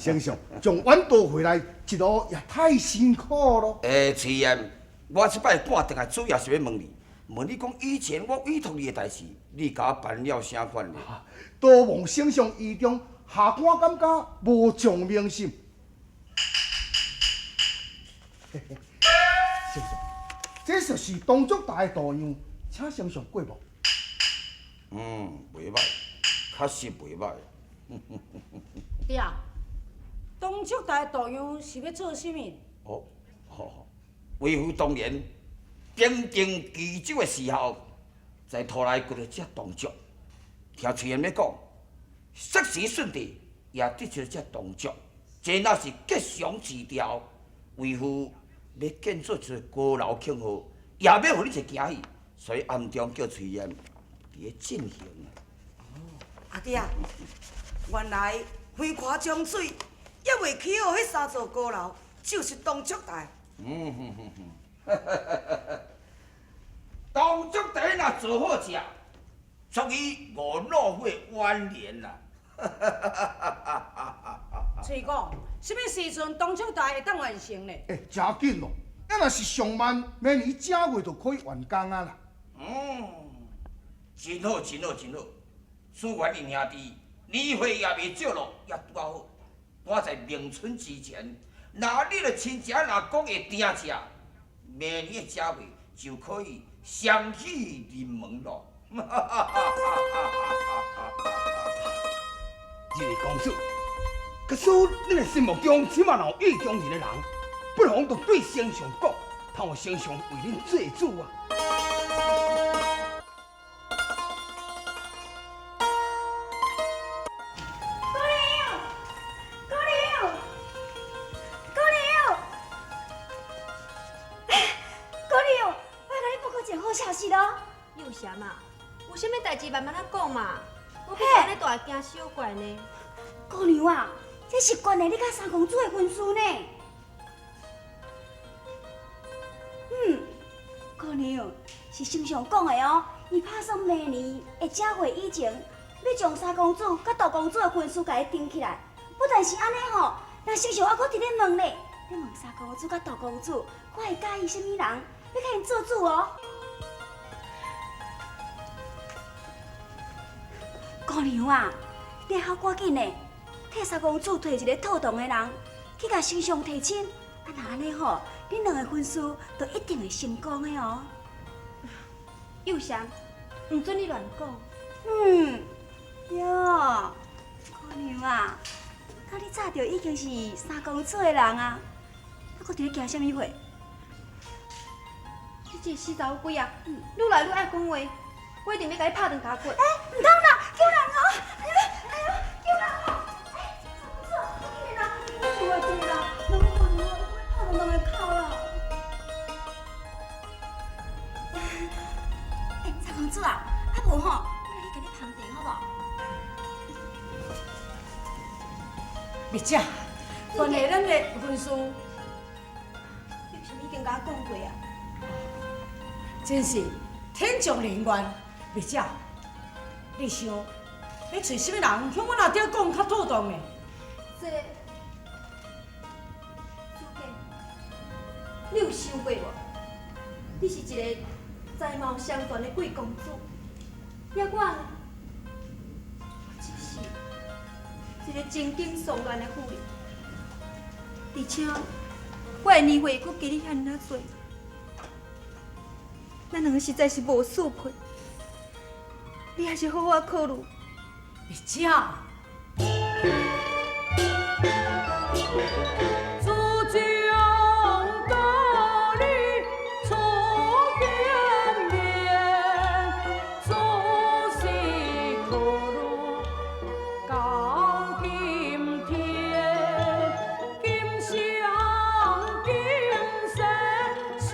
丞相，从遠道回來一路也太辛苦咯。欸，崔焱，我這擺趕轉來主要是欲問你，問你講以前我委託你的代誌，你共我辦了啥款呢？多蒙丞相倚重，下官感覺無將民心。丞相，這就是董卓台的圖樣，請丞相過目。嗯，袂䆀，確實袂䆀。對啊，董卓台的圖樣是欲做啥物？哦，好，為父當年平定冀州的時候，在土內掘著這銅雀。聽崔焱咧講，昔時舜帝也得著這銅雀，這若是吉祥之兆。為父欲建造一个高樓慶賀，也欲予你一個驚喜，所以暗中叫崔焱佇咧進行。阿弟啊，原來飛跨江水，猶未起好彼三座高樓，就是董卓台。嗯哼哼哼，董卓台若做好食，足以五老虎晚年啦。崔講，啥物時陣董卓台會當完成呢？欸，誠緊咯，啊若是上慢，明年正月就可以完工啊啦。嗯，真好，真好，真好。子源𪜶兄弟年歲也袂少咯，也拄好。趕在明春之前，若你的親情若講會定食，明年的正月就可以雙喜臨門咯。這位公子，假使恁的心目中這馬若有意中人的人，不妨就對丞相講，盼望丞相為恁做主啊。姑娘，姑娘，姑娘，姑娘，我共你報告一个好消息囉。幼霞嘛，有啥物代誌慢慢仔講嘛，無必要按呢大驚小怪呢。姑娘啊，這是關係你佮三公子的婚事呢。嗯，姑娘是丞相講的哦，伊拍算明年的正月以前，欲將三公子佮杜公子的婚事共伊訂起來。不但是按呢吼，那丞相猶閣佇咧問咧，咧問三公子佮杜公子，看會佮意啥物人，欲共𪜶做主哦。姑娘啊，你好趕緊的，替三公子提一个妥當的人去共丞相提親，啊，若按呢吼，恁兩个婚事就一定會成功的哦。幼霞，毋准你亂講。嗯，喲，姑娘啊，敢你早就已經是三公子的人啊，啊，閣佇咧驚啥物貨？你這個死查某鬼啊，愈來愈愛講話，我一定欲共你拍斷尻骨。欸，毋通啦，救人哦！哎呦，哎呦，救人哦！欸，三公子，你緊來啦！你做會對啦，人看著我，我欲拍斷人的尻啦！欸，三公子啊，啊無吼，我來去共你捧茶好無？蜜姐，關係咱的婚事，你是毋已經共我講過啊？真是天降良緣。蜜姐，你想欲揣啥物人向阮阿爹講較妥當呢？這，子健，你有想過無？你是一个才貌雙全的貴公子，抑我呢？我只是一个情景喪亂的婦人，而且我的年歲閣加你遐爾仔濟，咱兩个實在是無相配。你還是好好考慮。蜜姐。自將道理出見面，做事可如到今天，今生今世心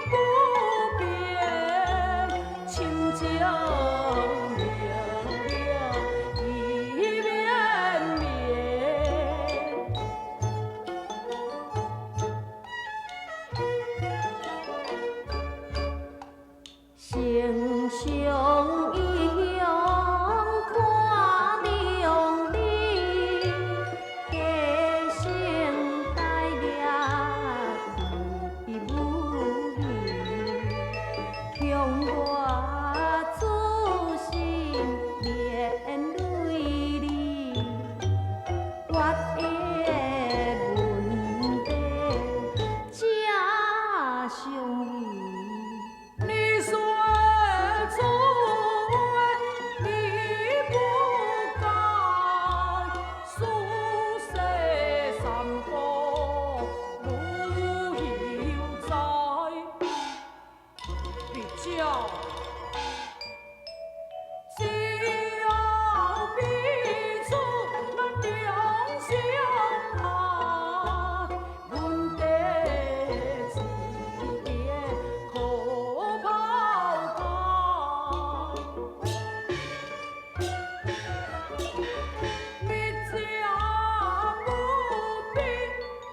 不變，親情綿綿意綿綿。我此心连累你，我的问题才相依。你说出你不该，苏轼三国如犹在，比较。只要彼此咱两相爱，问题一个可抛开。蜜饯不必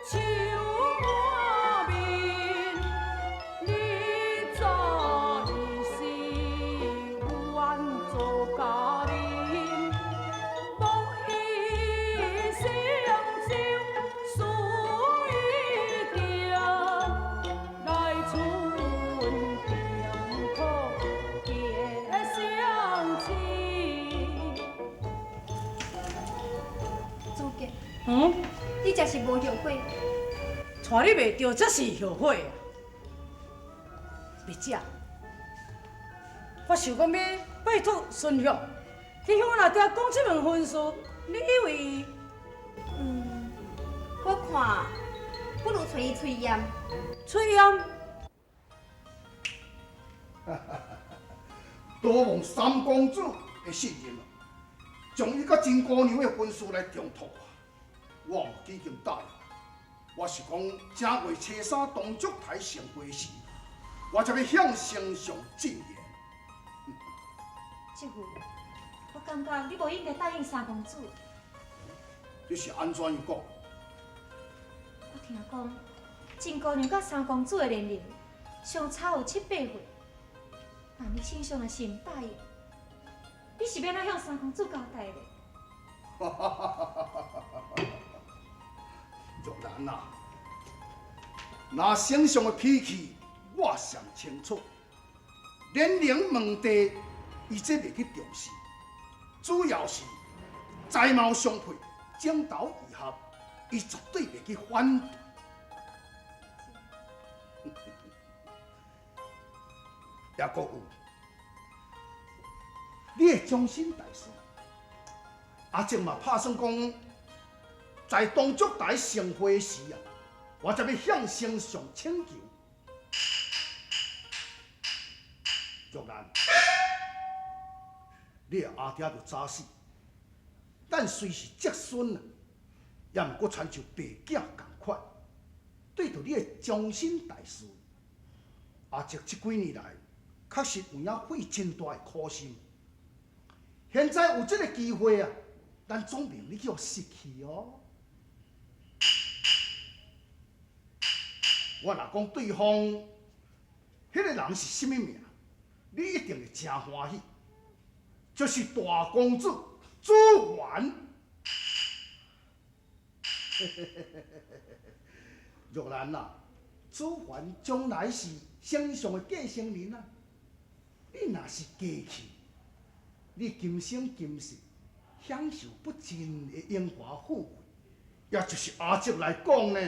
愁满面，你早已是愿做佳人，莫以成就输一定，来春定可结相亲。祖杰，嗯，你这是无后悔？娶你袂著，才是后悔啊！蜜姐，我想讲欲拜托孙玉去向阮阿爹讲这门婚事，你以为？嗯，我看不如揣伊喙验。喙验？多蒙三公子的信任，将伊佮真姑娘的婚事来重托我，我嘛已经答应。我是讲正月初三当烛台成婚时，我才欲向丞相进言。舅父，我感觉你无应该答应三公子。你是按怎样讲？我听讲，真姑娘佮三公子的年龄相差有七八岁，万一丞相若是毋答应，你是欲按怎向三公子交代咧？玉兰啊，那丞相的脾气我上清楚，年龄问题伊这袂去重视，主要是才貌相配、情投意合，伊绝对袂去反对。也阁有，你的终身大事，阿正嘛拍算讲，在当烛台成婚时啊，我才欲向丞相请求。玉兰，你的阿爹就早死，咱虽是侄孙啊，也毋过亲像爸囝仝款。对著你的终身大事，阿叔这几年来，确实有影费真大的苦心。现在有这个机会啊，咱总袂用你去予失去哦。我若讲对方，彼个人是啥物名，你一定会真欢喜，就是大公子朱桓。玉兰啊，朱桓将来是丞相的继承人啊！你若是嫁去，你今生今世享受不尽的荣华富贵，也就是阿叔来讲呢，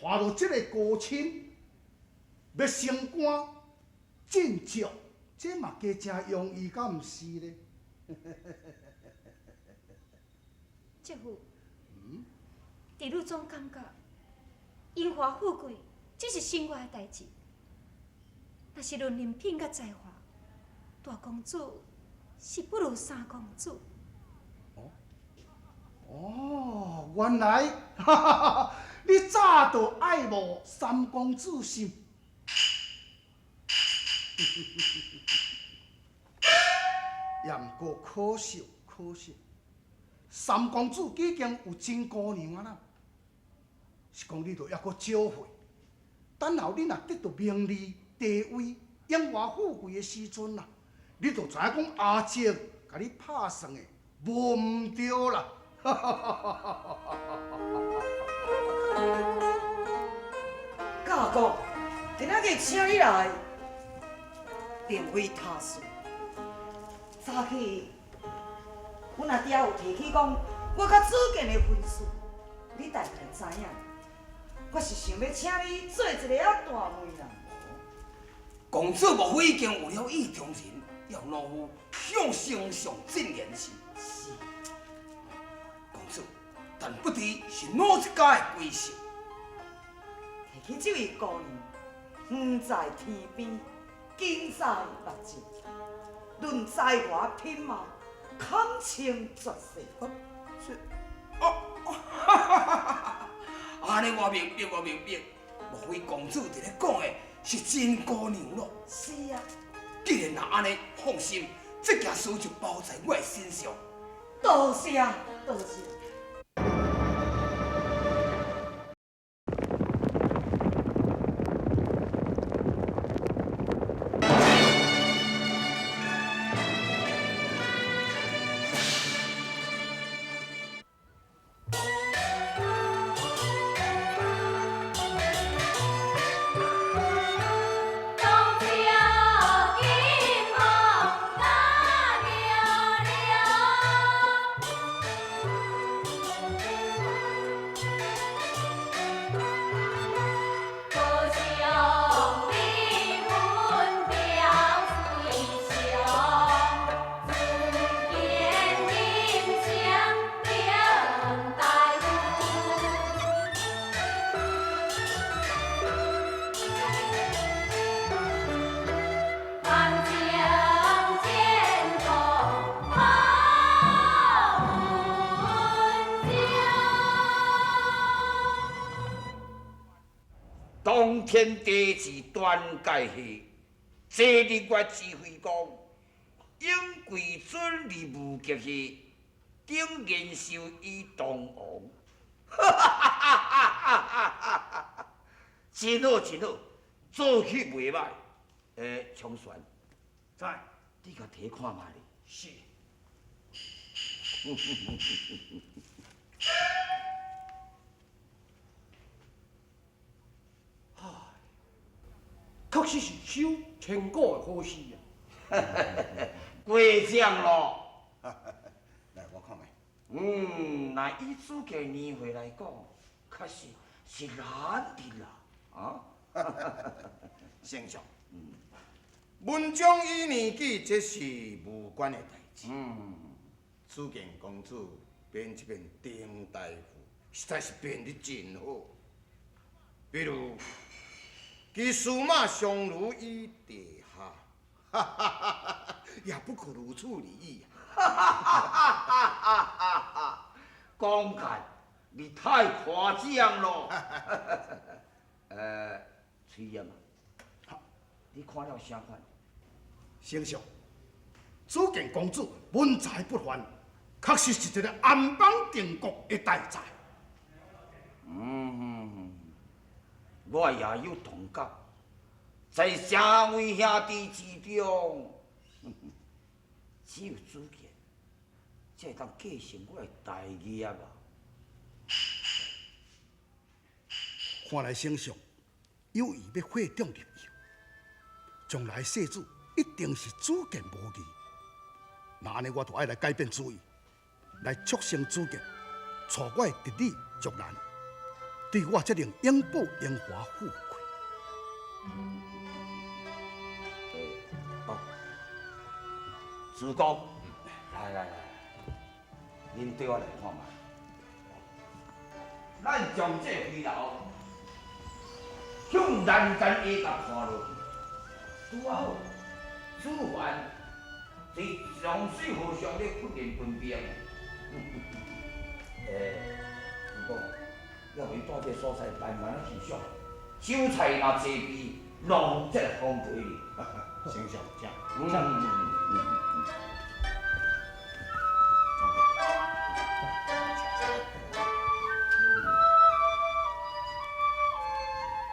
伴著这个高亲，欲升官进爵，这嘛加诚容易，敢毋是咧？舅父，伫你总感觉荣华富贵只是生活的代志，若是论人品佮才华，大公子是不如三公子。哦，原来，哈哈哈，你早就爱慕三公子心。也毋过可惜，可惜，三公子已经有真姑娘啊啦。是讲你著犹阁少岁，等候你若得到名利、地位、荣华富贵的时阵啊，你就知影讲阿叔共你拍算的无毋对啦。教官，今仔日请你来，并非他事。早起，阮阿爹有提起讲，我佮子建的婚事，你大概知影。我是想欲请你做一个仔大媒人。公子莫非已经有了意中人，要老夫向丞相进言是？是。公子，但不知是哪一家的闺秀？提起这位姑娘，远在天边，近在目前，论才华品貌，堪称绝世。是，哦，哈哈哈哈！按呢我明白，我明白，莫非公子伫咧讲的是真姑娘咯？是啊。既然若按呢，放心，这件事就包在我的身上。多谢，多谢。当天地是断界下，坐日月指挥官，永贵尊立无极下，顶延寿以东王。哈哈哈哈哈哈！真好真好，做戏袂歹。长璇，在，你共提看觅咧。是。确实是首千古的好诗啊！过奖咯。来，我看觅。若以子健年岁来讲，确实是难得啦。啊？丞相，文章与年纪这是无关的代志。子健公子编这篇丁大夫，实在是编得真好。比如。其司马相如于地下，哈哈哈哈，也不可如此而已。哈哈哈哈哈！讲干，你太夸张咯。崔爷啊，你看了啥款？丞相，子健公子文才不凡，确实是一个安邦定国的大才。我也有同感，在三位兄弟之中，只有子健才会当继承我的大业啊！看来丞相有意欲火中入油，将来世子一定是子健无疑。那按呢，我就爱来改变主意，来促成子健娶我的侄女竹兰。对我这能永保荣华富贵。哦，主公，来来来，恁对我来看觅。咱将这飞楼向栏杆下甲看落去，拄好，子凡伫长水河上咧训练军兵。主公。要袂住这所在，慢慢仔欣赏。酒菜若齐备，拢这风气哩。丞相，请。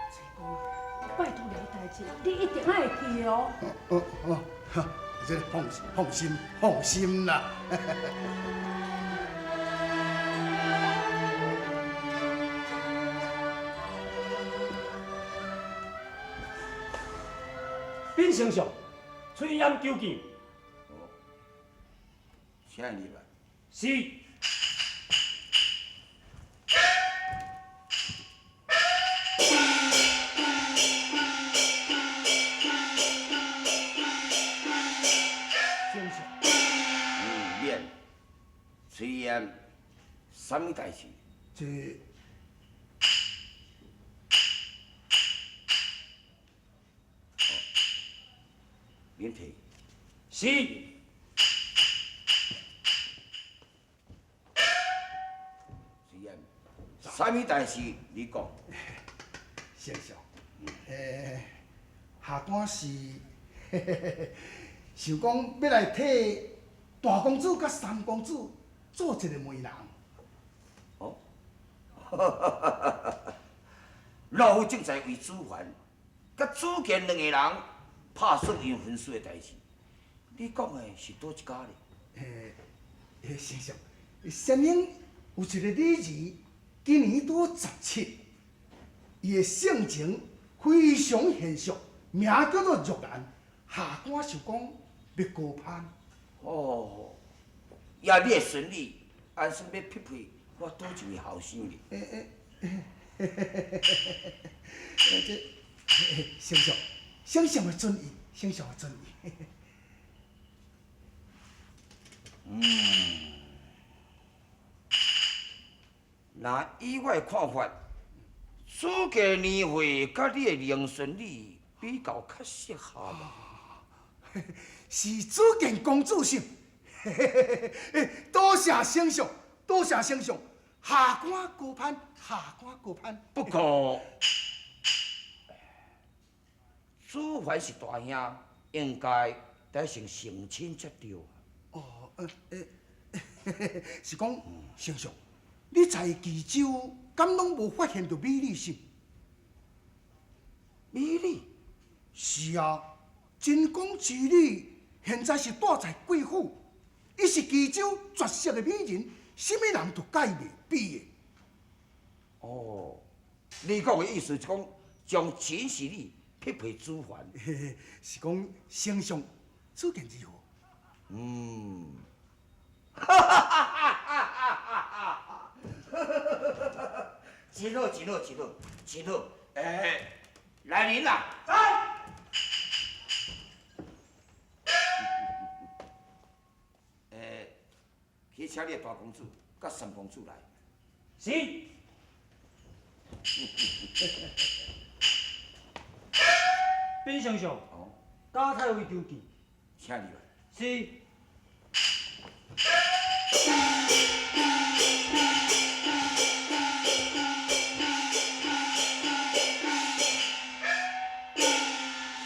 崔公，拜托你个代志，你一定爱会记哦。哦哦，这放放心放心啦。禀丞相，崔炎求见。哦，请入来。是。先生。免。崔炎，啥物代志？这。免提。是。崔炎，啥物代志？你讲。先生，下官是想讲欲来替大公子佮三公子做一个媒人。哦。老夫正在为子凡佮子健两个人拍算𪜶婚事的代志，你讲的是佗一家咧？先生，先生有一个女儿，今年拄17，伊的性情非常贤淑，名叫做玉兰。下官想讲欲高攀。哦，也你的孙女，按算欲匹配我佗一位后生咧？这丞相，丞相的尊意，丞相的尊意。若以我的看法，子健年岁佮你的龙孙女比较较适合吧？是子健公子心，多谢丞相，多谢丞相，下官高攀，下官高攀。不过，子凡是大兄，应该得先成亲才对。哦，是讲丞相，你在冀州敢拢无发现著美女是？美女？是啊，真公之女现在是住在贵府，伊是冀州绝色的美人，啥物人都佮伊袂比的。哦，你讲的意思是讲将秦时女匹配子凡？是讲丞相主见如何？嗯，哈哈哈哈哈哈！真好，真好，真好，真好！欸，来人啦！在。欸，去请你的大公子佮三公子来。是。禀丞相，贾太尉求见。请入来。是。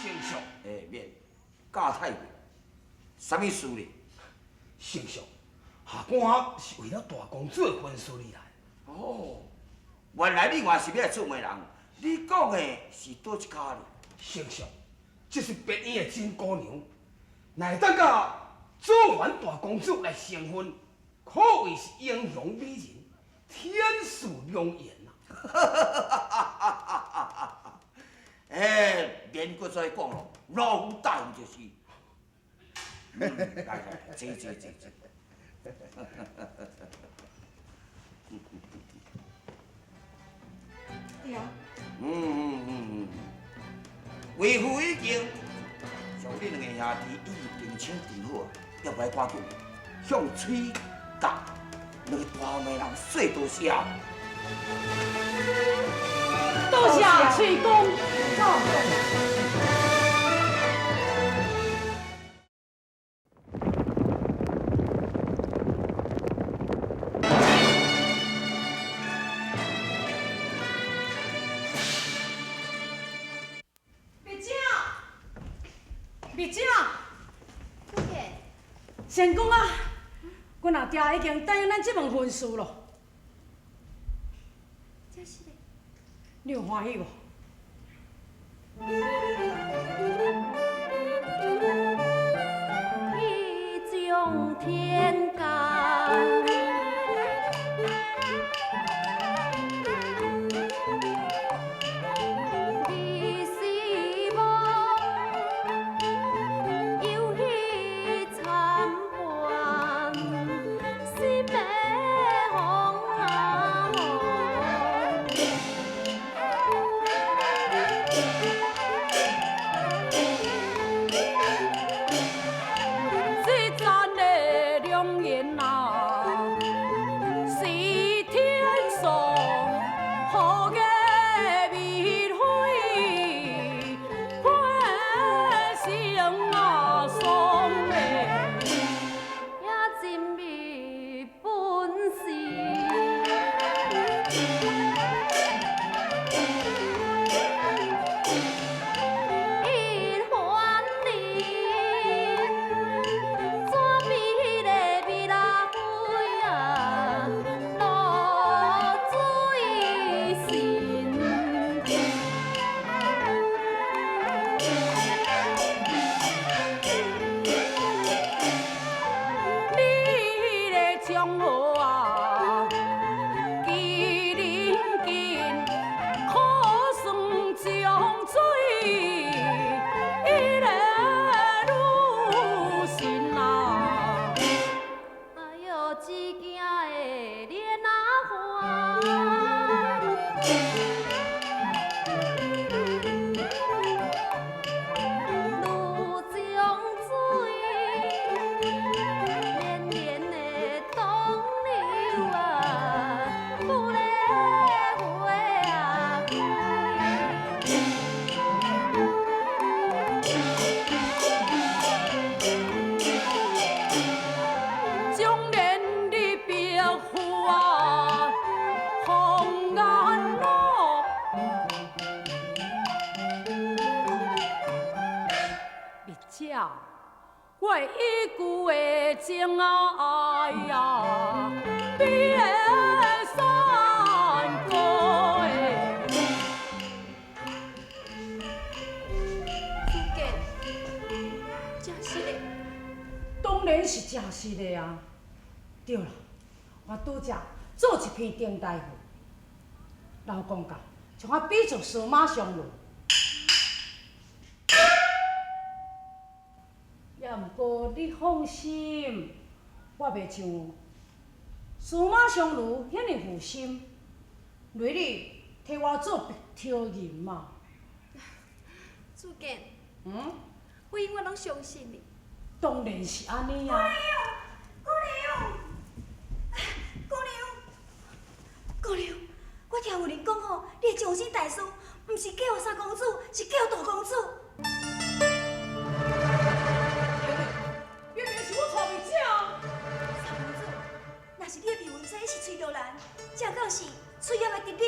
丞相，欸，免，贾太尉，啥物事咧？丞相，下官是为了大公子的婚事而来。哦，原来你嘛是欲来做媒人，你讲的是佗一家咧？丞相，这是别院的真姑娘，若会当佮子凡大公子来成婚，可谓是英雄美人，天赐良缘啊！欸，免阁再讲咯，老夫答应就是。来来来，坐坐坐坐。对啊。为父已经将恁两个兄弟已经定亲定好啊，犹袂赶紧向崔甲两个大媒人说多谢。多谢崔公教导。成功啊！阮阿爹已经答应咱这门婚事咯。这是的。你有欢喜无？意中天降。你是无，伊我会一句的情爱呀，比的山高的。子健，真实的？当然是真实的啊！对啦，我拄才做一篇顶大夫，老讲甲，将我比做司马相如。也毋过你放心，我袂像司马相如遐尔负心，雷你替我做白头人嘛。子健，嗯，我永远拢相信你。当然是按呢啊。姑娘，姑娘，姑娘，我听有人讲吼，你的终身大事，毋是嫁予三公子，是嫁予大公子。明明是我娶袂正。三公子，若是你的未婚妻是崔玉兰，正讲是崔艳的侄女。